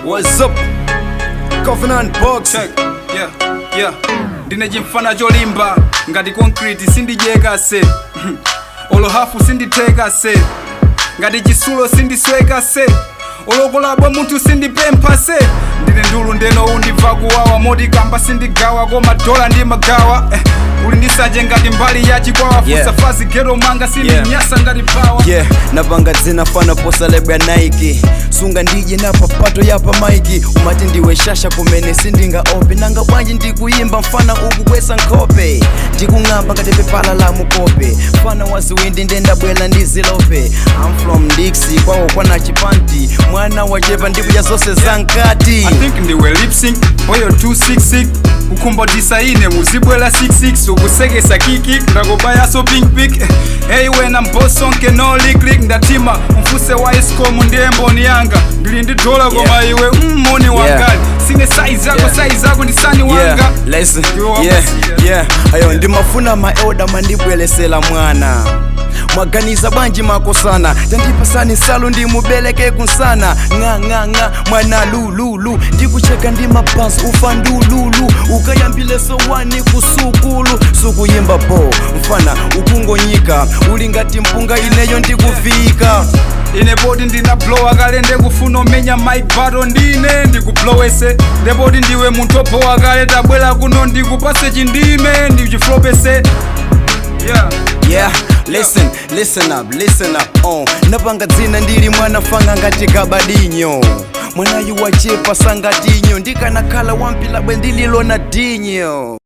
What's up? Covenant Box. Check. Yeah. Ndine chimfana cholimba ngati concrete, sindidyeka se, olo hafu sinditheka se, ngati chisulo sindisweka se, olokolabwa munthu sindipempha se. Ndine ndulu ndeno undibva kuwawa, moti kamba sindigawa, koma dola ndi magawa. Uli ndisache ngati mbali ya chikwawa. Yeah. Fusa fazi ghetto manga sindinyasa ngati pawa. Yeah, napanga dzina fana posa label ya Nike. Sunga ndije na papato ya pa maiki. Umati ndiwe shasha kumene sindingaope. Nanga bwanji ndikuyimba mfana ukukwesa nkhope? Ndikung'amba ngati pepala la mukope. Mfana waziwindi ndendabwela ndizilope. I'm from Dixie, kwawo kwana chipanti. Mwana wachepa ndikudya zonse zamkati. I think ndiwe lipsync boyo 266, kukhumbatisa ine muzibwela 66, ukusekesa kiki ndakubayaso pink pik. Hey wena mbosonke no liklik, ndatima mfuse wa escom ndiye mboni yanga, ndili ndi dola koma iwe mmoni wangali sine size yako. Size yako ndisani wanga. Yeah, listen, Iwe yeah, wamasiya. yeah. Ayo ndimafuna maelda mandibwelesela mwana. Mwaganiza bwanji makosana? Tandipasani nsalu ndimubeleke kunsana. Ng'a ng'a ng'a mwana lululu, ndikucheka ndi mapansi ufa ndululu, ukayambileso wani kusukulu sukuyimba bo mfana ukungonyika, uli ngati mpunga ineyo ndikuvika. Ine poti ndinablowa kale, ndekufuna omenya mic battle ndine ndikublowese, ndepoti ndiwe munthu obhowa kale, tabwera kuno ndikupase chindime ndichiflopese, yeah. Yeah, listen, listen up, listen up. Oh, napanga dzina ndili mwana fanga ngati kabadinyo. Mwanayu wachepa sangatinyo, ndikanakhala wampila bwe ndililona dinyo.